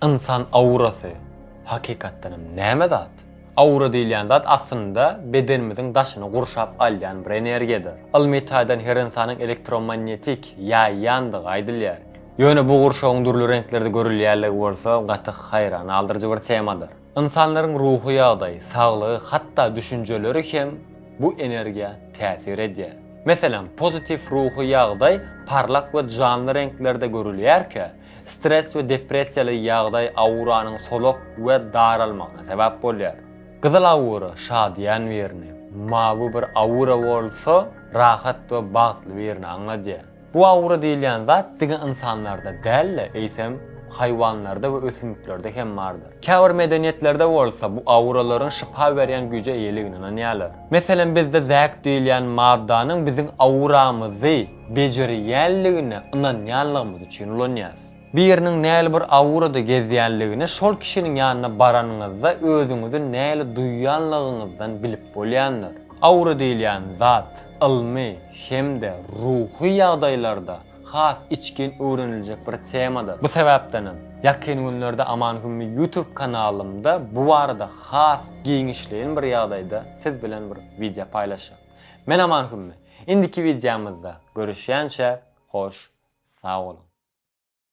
Ynsan aurasy hakykatdanam näme zat? Aura diýilýän zat aslynda bedenimiziň daşyny gurşap alýan bir energiýadyr. Ylmy taýdan her ynsanyň elektromagnetik ýaýýandygy aýdylýar. Ýöne bu gurşawyň dürli reňklerde görülýänligi bolsa gaty haýran galdyryjy bir temadyr. Ynsanlaryň ruhy ýagdaýy, saglygy hatda düşünjeleri hem bu energiýa täsir edýär. Meselem, pozitiw ruhy ýagdaý parlak we janly reňklerde görülýärkä, Stres we depressiýaly ýagdaý auranyň solak we daralmagyna sebäp bolýar. Gyzyl aura şadyýan birini, mawy bir aura bolsa rahat we bagtly birini aňladýar. Bu aura diýilýän zat diňe ynsanlarda däl-de, eýsem, haýwanlarda we ösümliklerde hem bardyr. Käbir medeniýetlerde bolsa bu auralaryň şypa berýän güýje eýeligine ynanýarlar. Meselem, bizde zäk diýilýän maddanyň biziň auramyzy bejerýänligine ynanýanlygymyz üçin ulanýarys. Biriniň nähili bir aurada gezýänligini şol kişiniň ýanyna baranyňyzda özüňizi nähili duýýanlygyňyzdan bilip bolýandyr. Aura diýilýän zat ylmy hem-de ruhy ýagdaýlarda has içgin öwreniljek bir temadyr. Bu sebäpdenem, ýakyn günlerde Aman Hümmi YouTube kanalymda bu barada has giňişleýin bir ýagdaýda siz bilen bir wideo paýlaşjak. Men Aman Hümmi. Indiki wideomyzda görüşýänçäk hoş sag boluň.